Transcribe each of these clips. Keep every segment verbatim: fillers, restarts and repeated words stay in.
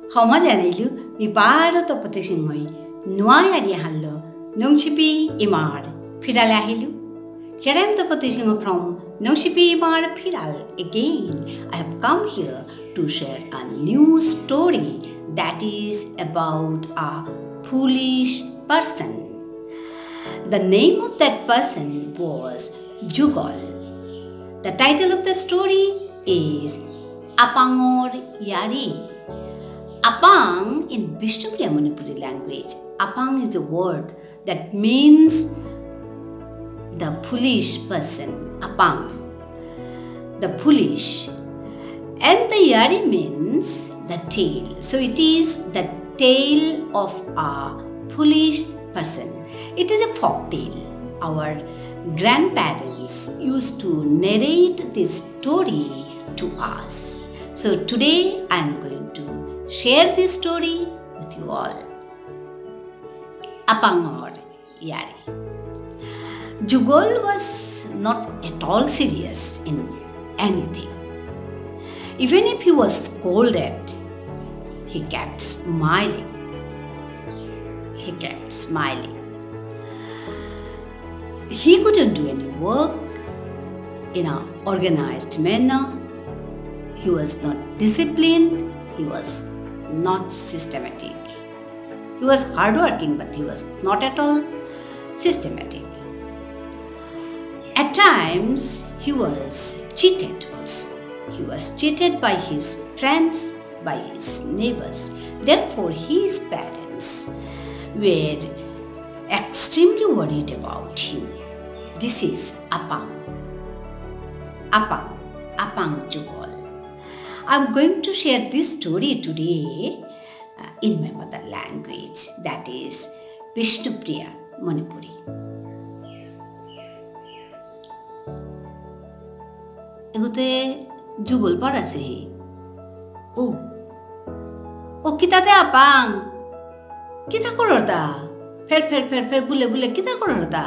ক্ষমা জানাইলু, মি বারো তপতি সিংহই নুয়া ইয়ারি হানলো, নুংশিপি ইমার ফিরালে আহিলু। Here I am Tapati Singh from Nungshipi Imar Phiral. Again, I have come here to share a new story that is about a foolish person. The name of that person was Jugol. The title of the story is Apangor Yari. Apang in Bishnupriya Manipuri language, apang is a word that means the foolish person, apang, the foolish. And the yari means the tale. So it is the tale of a foolish person. It is a folk tale. Our grandparents used to narrate this story to us. So today I am going to share this story with you all. Apangor Yari. Jugol was not at all serious in anything. Even if he was scolded, he kept smiling. He kept smiling. He couldn't do any work in an organized manner. He was not disciplined. He was not systematic. He was hardworking, but he was not at all systematic. At times, he was cheated also. He was cheated by his friends, by his neighbors. Therefore, his parents were extremely worried about him. This is Apang. Apang, Apang Jugol. I'm going to share this story today uh, in my mother language, that is Bishnupriya Manipuri. এগোতে যুগল পার আছে হে। ও, ও কিতাতে আপাং? কিতা করতা? ফের ফের ফের ফের বুলে বুলে কিতা করতা?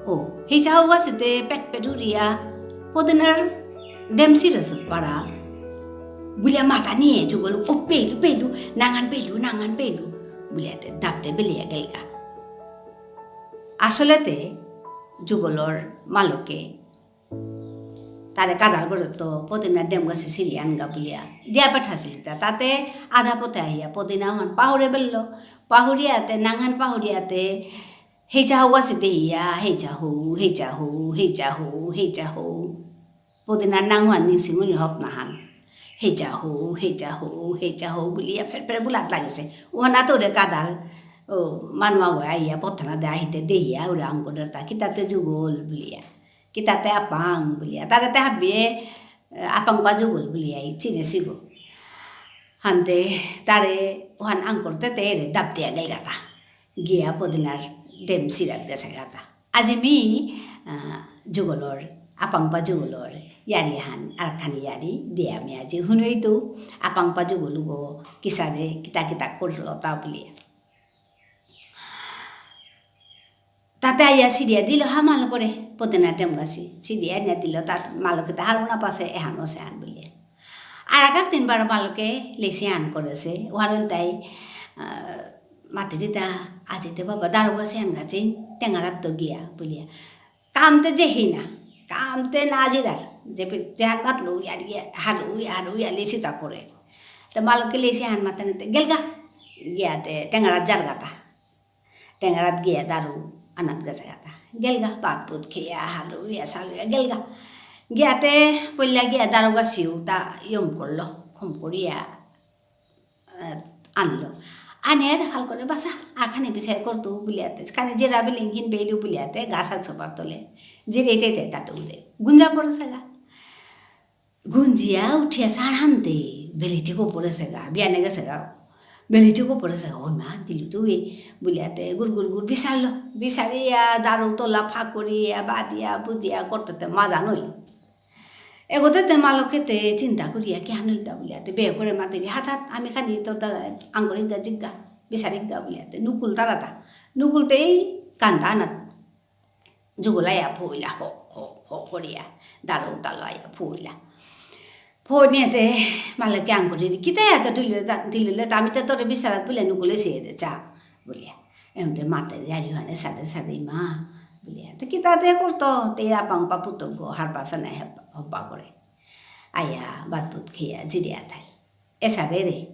ও, হেই চাও আসিতে পেট পেট উড়িয়া, পদিনার ডেমসি রসত পারা। বুলিয়া মাতা নিয়ে যুগল, ও পেলু পেলু, নাঙহান পেলু, নাঙহান পেলু। বুলিয়াতে দাবতে বেলিয়া গেলগা। আসলেতে যুগলর মালকে তারে কাদার করে তো পদিনা ডেম গাছে সিঁড়ি আনগা বুলিয়া দিয়া পাঠাসিল তা। তাতে আধা পথে আহিয়া পদিনা হন পাহুরে বেললো। পাহুরিয়াতে, নাঙহান পাহুরিয়াতে, হেইচা হৌ আসিতে হিয়া, হেইচা হৌ, হেইচা হৌ, হেইচা হৌ, হেইচা হৌ। পদিনার নাঙহান নিংসিঙুনি হত নাহান। হেইচা হৌ, হেইচা হৌ, হেইচা হৌ বুলিয়া ফের ফের বুলাত লাগিছে। ওহানা তোরে কাদার, ও, মানুয়া গয়া আহিয়া পথনা দে আহিতে দেহিয়া, ওরে আঙ্গুরের তা, কিতাতে যুগল বুলিয়া। কিতাতে আপাং বুলিয়া। তারেতে হাবিয়ে, আহ, আপাং পা যুগল বুলিয়া, ই চিনেসিগো। হানতে তারে ওহান আঙ্করতে তেরে দাবতিয়া গেলগাতা। গিয়া পদিনার ডেম সিরাত গেসেগাতা। আজি মি, আহ, যুগলর, আপাং পা যুগলর, ইয়ারি হান, আরাকহানি ইয়ারি, দিয়া মি আজি হুনুইতু, আপাং পা যুগলুগো, কিসাদে, কিতা কিতা করলতা বুলিয়া। তাতে আইয়া সিরিয়া দিল হা মালকরে, পদিনা ডেম গাছি। সিরিয়া আনিয়া দিল, তাত মালকে তাহার না পাশে এহান ওসে আন বুলিয়া। আর এক দিন বারো মালকে লেসি আন করেসে, ওহান তাই, আহ, মাতে দিতা, আজিতে বাবা দারু গাছি আন গাছি, টেঙারাত তো গিয়া বুলিয়া। কামতে যে হিনা, কামতে না জিরার, যে পে-, যে হাত গাত লু ইয়ার ইয়ে, হারু ইয়া, হারু ইয়া লেসি তা করে। তো মালকে লেসি আন মাতে নিতে, গেলগা, গিয়াতে টেঙারাত জারগাতা। টেঙারাত গিয়া দারু আনাত গেসেগাতা। গেলগা, পাত পুত খেয়া, হালু ইয়া, সালু ইয়া, গেলগা। গিয়াতে পইলা গিয়া দারু গাছিউ তা ইয়ম করলো, খম করিয়া, আহ, আনলো। আনিয়া দেখাল করে বাসা, আখানি বিচার করতু বুলিয়াতে। খানি জেরা বেলিং হিন বেলু বুলিয়াতে, গাছ আগ সোপার তলে। জেরে ইতে ইতে তাতে উদে। গুঞ্জা পড়েসেগা। গুঞ্জিয়া উঠিয়া সার হানতে, বেলিটিকো পড়েসেগা, বিয়ানে গেসেগা। বেলিটিকো পড়েসেগা, ওই মা, দিলু তো ওই, বুলিয়াতে, গুর গুর গুর, বিচারলো। বিচারিয়া, দারু তোলা ফাঁকরিয়া, বাদিয়া, বুদিয়া, করতে তে মাদান অইল। এগোতে তে মালকে তে চিন্তা করিয়া, কি হানইলতা বুলিয়াতে, বে করে মাতেরি, হাত হাত, আমি খানি তোর দাদা, আঙ্গুরিগা জিগা, বিচারিগা বুলিয়াতে, নুকুল তারাতা। নুকুলতেই কান্দা আনাত। যুগল আয়া ফুইলা, হো, হো, হো করিয়া, দারু তালো আয়া ফুইলা। ফোন ইয়াতে মালকে আঙকরি দি, "কিতা ইয়াতে তুলিলে তা-, দিলুলে তা আমি তো তোরে বিচারাত বুলে নুকুলে সে দে চা," বুলিয়া। এমতে মাতে ইয়ারি হানে সাদে সাদে মা, বুলিয়া। "তো কিতা তে করতো, তে আপাং পাপুতো গো হার পাসা নাই হব্বা করে। আয়া বাত বুত খেয়া জিরিয়া থাই। এসাদে রে,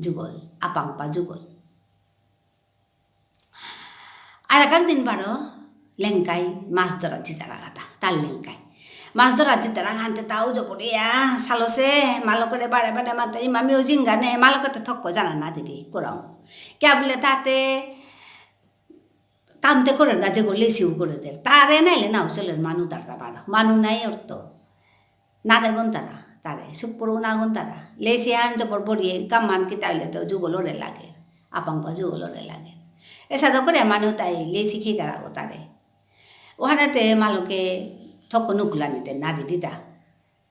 যুগল, আপাং পা যুগল।" আর এক দিন বারো লেংকাই মাছ ধরা জিতারা গাতা, তার লেংকাই। মাছ ধরা জিতারা হানতে তাও জবরিয়া সালসে, মালকরে বারে বারে মাতে, "ইমা মিও জিঙ্গানে," মালকতে থক্ক জানা না দিদি, করাও। কিয়া বুলে তাতে কামতে করে না, যে করলে সিউ করে দের। তারে নাইলে নাও চলের মানু তারতা বারো। মানু নাই অর্থ। না দেবন তারা, তারে, সুপুরু না গন তারা। লেসি আন জবর বরিয়ে, কামান কিতা হইলে তো যুগলরে লাগে। আপাং পা যুগলরে লাগে। এসাদে করে মানু তাই লেসি খেয়ে তারা গো তারে। ওহানাতে মালকে থক নুকুলানিতে না দিদিতা।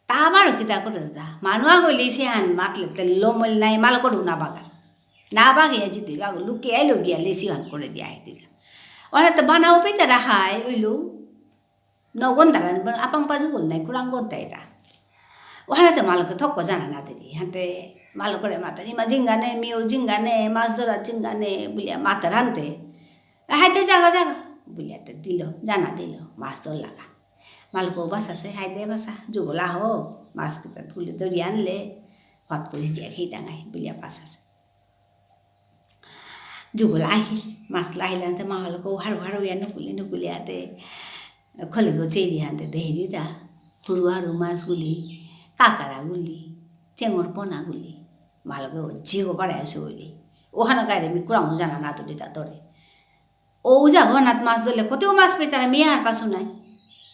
তা আবার কিতা করে তা? মানু আগ লেসি আন মাতলে তে লোমল নাই, মালকর না বাগার। না বাগে জিতে গাগো, লুকে আইলো গিয়া লেসি আন করে দিয়া আইতে। ওহানাতে বানাও পেতে রাহাই, ওইলো। নগন তারা, আপাং পা যুগল নাই, কুরাং গন তাই তা। ওহানাতে মালকে থক্ক জানা না দেরি। হাতে মালকরে মাতে, "ইমা জিঙ্গানে, মিও জিঙ্গানে, মাছ ধরা জিঙ্গানে," বুলিয়া মাতে রানতে। "হাইতে জাগা জাগা," বুলিয়া তে দিল, জানা দিল, মাছ ধর লাগা। মালকো বাসাসে, "হাইতে বাসা, যুগলা হো, মাছ কিতা তুলে ধরি আনলে, ভাত করিস দিয়া খেয়ে টাঙাই," বুলিয়া বাসাসে। যুগল আহিল, মাছ আহিল আনতে মালকো হারু হারু ইয়া নুকুলি নুকুলি আতে, খলিগো চেরি আনতে দেহিরি তা, হুরু হারু মাছ গুলি, কাকারা গুলি, চেঙর পোনা গুলি, মালকো জিগো পারে আসে গুলি। ওহানো গাইরে মি কুরামো জানা না তুলি তা তোরে। ও জাগো নাত মাছ ধরলে, কতেও মাছ পেতারা মি আর পাসু নাই।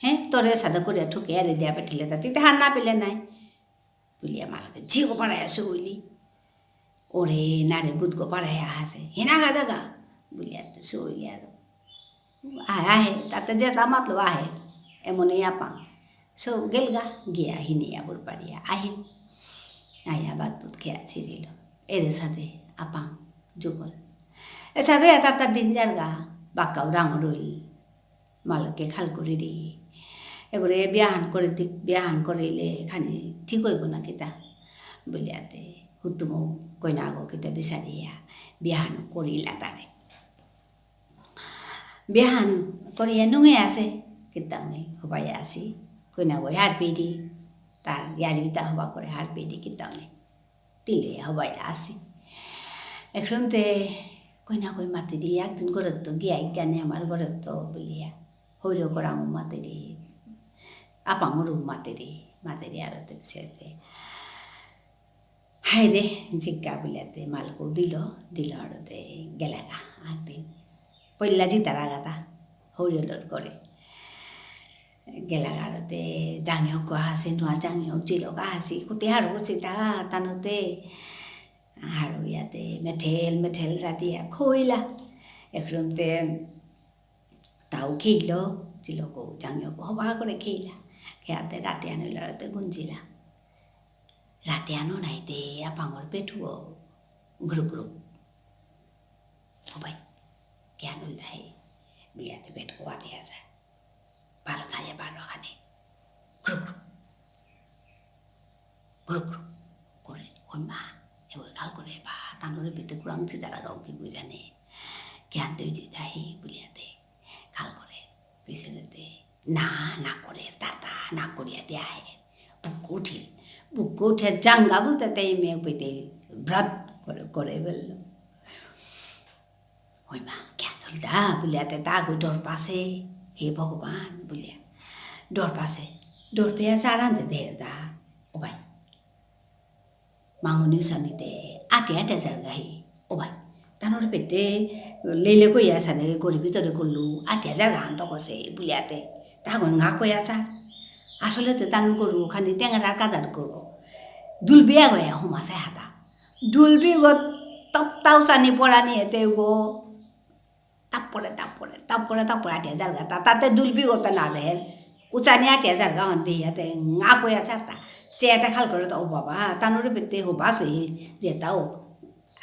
হ্যাঁ, তোরে সাদা করিয়া ঠুকে আরে দিয়া পেঠিলে তা, তিতে হার না পেলে নাই। বুলিয়া মালকে জিগো পারে আসে গুলি। ওরে নারে গুদগো পারে আহাসে, "হেনা গা জাগা?" বুলিয়া তে সইলি আরো। আহে, আহে, তাতে যেতা মাতলো আহে। এমনই আপাং। সো গেলগা, গিয়া হিনিয়া বুড়পারিয়া আহে। আয়া বাত বুত খেয়া চিরিল। এরে সাদে আপাং যুগল। এসাদে তাতা দিন যারগা, বাক্কাও ডাঙর হইল। মালকে খাল করিরি। এগরে বিয়াহান করে দিক, বিয়াহান করিলে খানি ঠিক হইব না কিতা? বুলিয়াতে হুতুমো কইনাগো কিতা বিচারিয়া বিয়াহান করিলা তারে। বিয়াহান করিয়া নুঙে আসে, কিতা উনি হবাই আসি। কইনাগো হারপিডি, তার ইয়ারিতা হবা করে হারপিডি কিতা উনি। তিলে হবাই আসি। এখনতে কইনা কই মাতেরি, একদিন ঘরত তো গিয়া ইকানে আমার ঘরত তো বুলিয়া। হইল করাম মাতেরি, আপাঙরু মাতেরি, মাতেরি আরো তো পিছেতে। হায় রে, জিজ্ঞা বুলিয়াতে মালকো দিল, দিল আরো তে গেলাগা। একদিন পইলা জিতারা গাতা, হরিয়লর করে। গেলাগারতে জাঙিয়ক আহাসি, নুয়া জাঙিয়ক জিলক আহাসি, কুতি হারৌ সিতা তানুতে। হারৌ ইয়াতে মেঠেল, মেঠেল রাতিয়া খইলা। এখরুমতে তাও খেইল, জিলক জাঙিয়ক হবা করে খেইলা। খেয়াতে রাতি আনইল রাতে গুঞ্জিলা। রাতি আনো নাইতে আপাঙর পেটুও ঘুরুক ঘুরুক। ও ভাই, জ্ঞান হইল তাই, বিয়াতে পেট কোয়াতে আসে। বারো থাকে, বারো খানে। ঘুরুক ঘুরুক। ঘুরুক ঘুরুক। করে, ওই মা, এ ওই খাল করে, বা, তানুরে বেতে কুরাং চিতারা গাও কি বুঝানে। জ্ঞান তুই দিতা হে, বুলিয়াতে। খাল করে, পিছে দিতে। না, না করে, তাতা, না করিয়া দিয়া হে। বুক উঠিল। বুক উঠে জাঙ্গা বুলতে তেই মেয়ে পেতে ব্রাত করে, করে বেলল। ওই মা, জ্ঞান হইল তা, বুলিয়াতে তা গো ডর পাসে। হে ভগবান, বুলিয়া। ডর পাসে। ডর পেয়া চারান দে দে দা। ও ভাই। মাঙনি উসানিতে আটে আটে যারগা হি। ও ভাই, তানুর পেতে লেলে কইয়া সাদে গরিবি তরে করলু, আটে যারগা হান তো কসে, বুলিয়াতে। তা গো ঙা কইয়া চা। আসলে তে তানু গরু খানি টেঙারার কাদার গরু। দুলবিয়া গয়া হুমাসে হাতা। দুলবি গো তপ্তাও চানি পড়ানি এতে গো। তাপরে, তাপরে, তাপরে, তাপরে আটিয়া যারগা। তা-, তাতে দুলবি গোতা না দেহের। উচানি আটিয়া যারগা হন দেহিয়াতে, ঙা কইয়া চারতা। চেয়াতে খাল করে তো, "ও বাবা, তানুরে বেতে হবাসে, যেতাও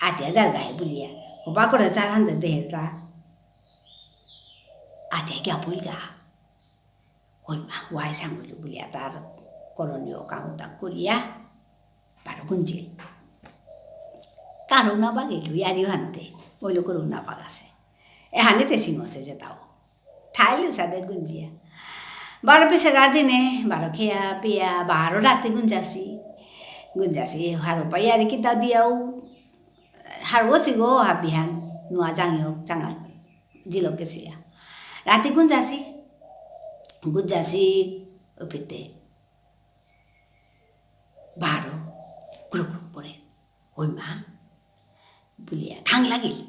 আটিয়া যারগা হে," বুলিয়া। হবা করে চার হান দে দেহের তা। আটিয়া গিয়া পইলগা। ওই মা, ওয়াই সাঙ্গুলু বুলিয়া তার করণীয় কামতা করিয়া, বারো গুঞ্জিল। কারো না বাগিল, ইয়ারিও হানতে, ওই লোকের না বাগাসে। এহানিতে সিংহসে যেতাও। থাইলু সাদে গুঞ্জিয়া। বারো পিসেগার দিনে, বারো খেয়া, পিয়া, বারো রাতি গুঞ্জাসি। গুঞ্জাসি, হারো পাইয়ারি কিতা দিয়াও। হারো সিগো হাবিহান, নুয়া জাঙিও, চাঙা, জিলকে সিয়া। রাতি গুঞ্জাসি। গুঞ্জাসি, উপিতে। বারো, গ্রুপ গ্রুপ করে। ওই মা, বুলিয়া, থাং লাগিল।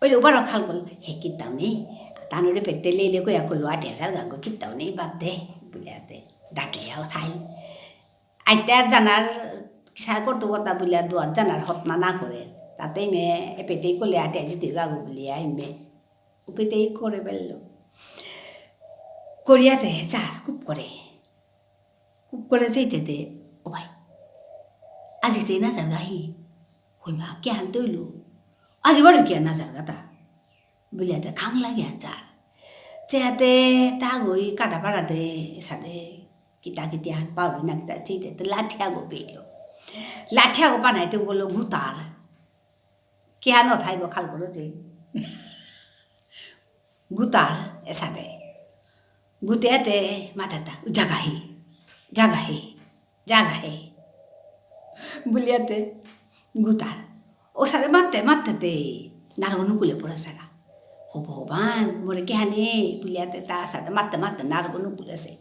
ওই বারো খাল করল, হে কিতাও নেই। তানুরে পেতে লেলে কইয়া করলো, আটে হাজার গাঙ্গো কিতাও নেই, বাদ দে, বুলিয়া দে। ডাটিয়াও থাই। আইতে আর জানার, কিসা করতো কথা বুলিয়া দুয়ার জানার হতনা না করে। তাতে মে এপেতেই করলে আটে জিতে গাগো বুলিয়া, এমে। উপিতেই করে বেললো। করিয়াতে চার, খুব করে। খুব করে যেতে দে, ও ভাই। আজি তে না যার গাহি। হই মা, কে আনতে হইল? আজি বারো কে না যার গাতা? বুলিয়াতে খাং লাগে আর চার। চেয়াতে তা গই কাদা পাড়া দে, সাদে, কিতা কিতি হাত পাউরি না কিতা চেইতে, তে লাঠি আগো পেইল। লাঠি আগো পানাইতে বললো গুতার। কে আনো থাইব খাল করো যে। গুতার এসাদে। গুতেতে মাতাতা, জাগা হে, জাগা হে, জাগা হে। বুলিয়াতে গুতার। ওসাদে মাততে মাততে তে নারগো নুকুলে পড়েসেগা। ও ভগবান, মোরে কে হানে? বুলিয়াতে তা সাদে মাততে মাততে নারগো নুকুলেসে।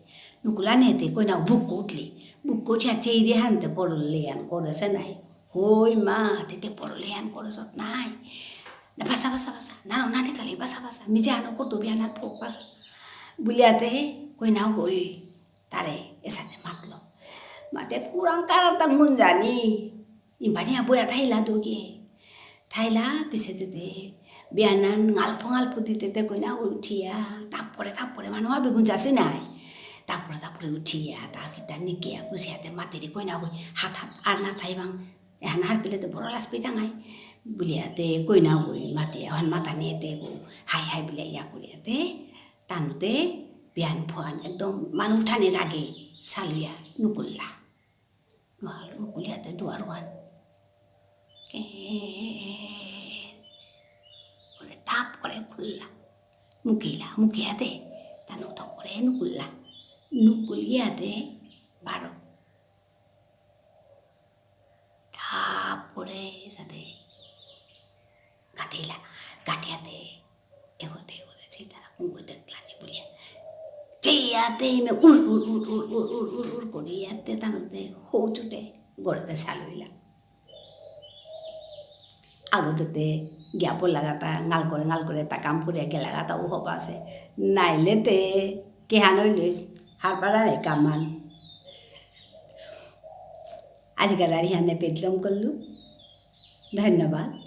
নুকুলানেতে কইনা বুক উঠলি। বুক উঠিয়া চেইরে হানতে পড়লে আন করেসে নাই। হই মা, তেতে পড়লে আন করেসত নাই। না, বাসা, বাসা, বাসা। নারো নানে কালি, বাসা, বাসা। মিজে আনো করতো বিয়ানার ফোক বাসা। বুলিয়াতে কইনা গই তারে এসাদে মাতলো। মাতে কুরাং কারাতা গুঞ্জানি। ইম্পানিয়া বয়া থাইলা দুগে। থাইলা পিসেতে দে। বিয়ানান গালফো গালফো দিতে তে কইনা উঠিয়া। তাপরে তাপরে মানু আবি গুঞ্জাসি নাই। তাপরে তাপরে উঠিয়া। তা কিতা নিকিয়া বুঝিয়াতে মাতেরি কইনা গই। হাত হাত আর না থাইবাং। এহান হারপিলে তো বড় লাজ পেইতাঙাই। বুলিয়াতে কইনা গই মাতে, অহান মাতা নিয়েতে গো, হাই হাই বুলিয়া ইয়া করিয়াতে, তানুতে বিয়ান ফুয়ান একদম মানু উঠানির আগে সালুয়া নুকুল্লা। নুকুল-, নুকুলিয়াতে দুয়ার ওয়ান। কে-, করে তাপ করে খুললা। মুকিলা, মুকিয়াতে, তানু তো করে নুকুল্লা। নুকুলিয়াতে বারো। তারপরে সাথে গাঠিলা, গাঠিয়াতে এগোতে এগোতে সেই তারা কুঙ্গো দেখলানি বুলিয়া। চেয়াতে ইমে উর উর উর করিয়াতে তানুতে হৌ চুটে গড়েতে সালুইলা। আগতেতে গিয়া পড়লাগাতা, গাল করে গাল করে তা কাম করিয়া গেলাগাতা ও হবা আছে। নাইলেতে কেহান হইলইস, হারপারা নাই কামান। আজিকার আর ইহানে পেদলম করলু। ধন্যবাদ।